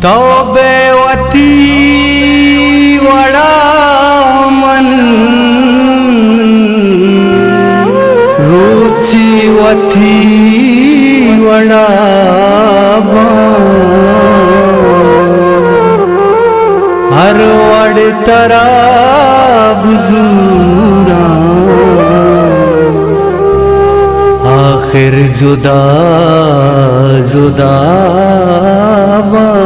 تو بے وتی وڑا، من روچی وتی وڑا باں۔ ہر وڑ ترا بزوراں، آخر جدا جدا باں۔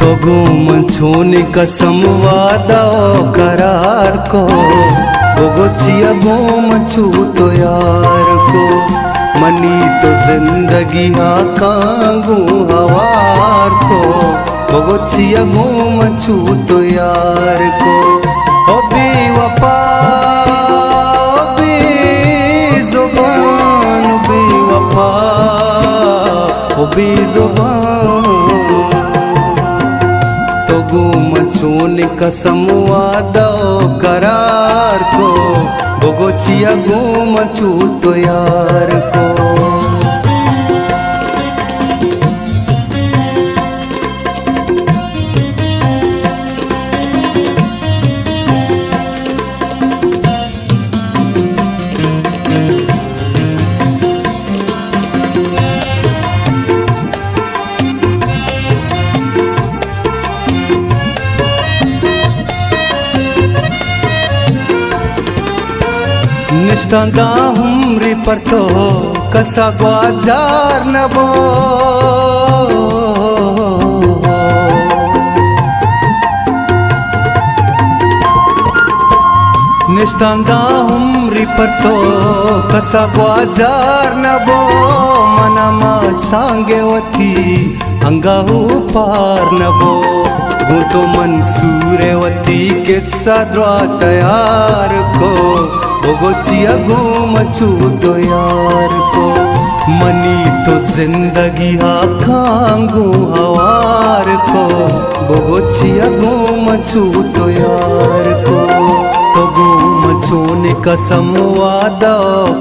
تو گوں من چون قسم وعدہ و قرار کو، بگو چیا گوں من چو تو یار کو۔ منی تو زندگی ہاکاں گوں ہوار کو، بگو چیا گوں من چو تو یار کو۔ او بے وفا، او بے زبان، او بے وفا، او بے زبان۔ تو گوں من چون قسم وعدہ و قرار کو، بگو چیا گوں من چو تو یار کو۔ نشتاں داں عمری پر تو کسا گواجار نبو۔ نشتاں داں عمری پر تو کسا گواجار نبو۔ من ہما سانگ وتی انگا ہو پار نبو۔ گوں تو منصور وتی قصہ درا تیار کو، بگو چیا گوں من چو تو یار کو۔ منی تو زندگی ہاکاں گوں ہوار کو، بگو چیا گوں من چو تو یار کو۔ تو گوں من چون قسم وعدہ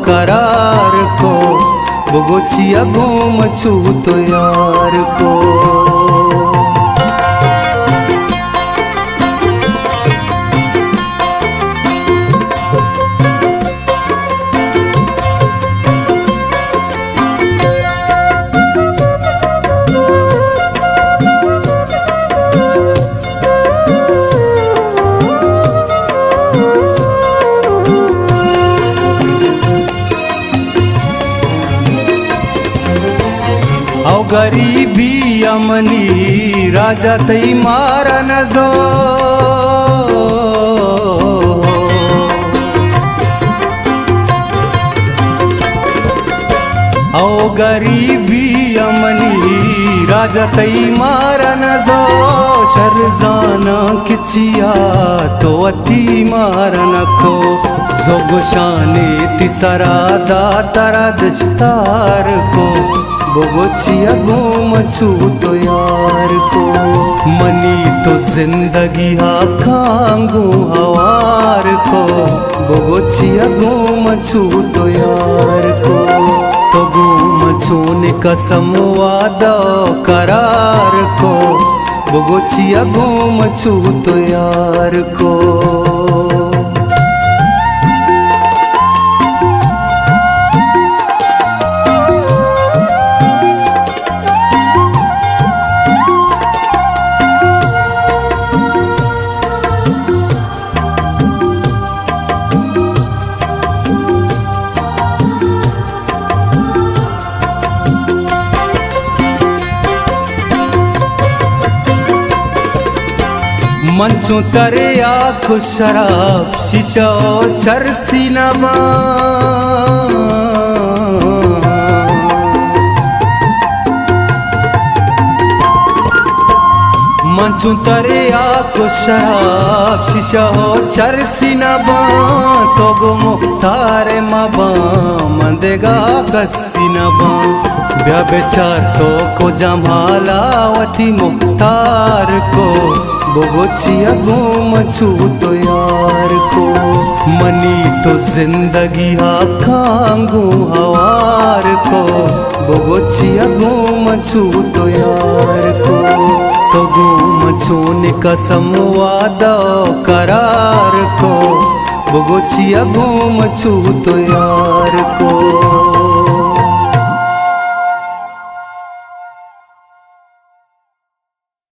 قرار کو، بگو چیا گوں من چو تو یار کو۔ او غریبی امنی راجا تئی مارا نزو۔ او غریبی امنی راجا تئی مارا نزو۔ شر زاناں کہ چیا تو وتی مارا نکو۔ زوگشانے تی سرا دا ترا دشتار کو، بگو چیا گوں من چو تو یار کو۔ منی تو زندگی ہاکاں گوں ہوار کو، بگو چیا گوں من چو تو یار کو۔ تو گوں من چون قسم وعدہ قرار کو، بگو چیا گوں من چو تو یار کو۔ من چوں تریاک و شراب، شیشہ و چرسی نباں۔ من چوں تریاک تو شراب شیشہ ءُ چرسی نہ باں، تو گوں مختار مہ باں، من دگہ کسی نہ باں۔ بیا بچار تو کجام حالا وتی مختار کو، بگو چیا گوں من چو تو یار کو۔ منی تو زندگی ہاکاں گوں ہوار کو، بگو چیا گوں من چو تو یار کو۔ تو گوں من چون قسم وعدہ قرار کو، بگو چیا گوں من چو تو یار کو۔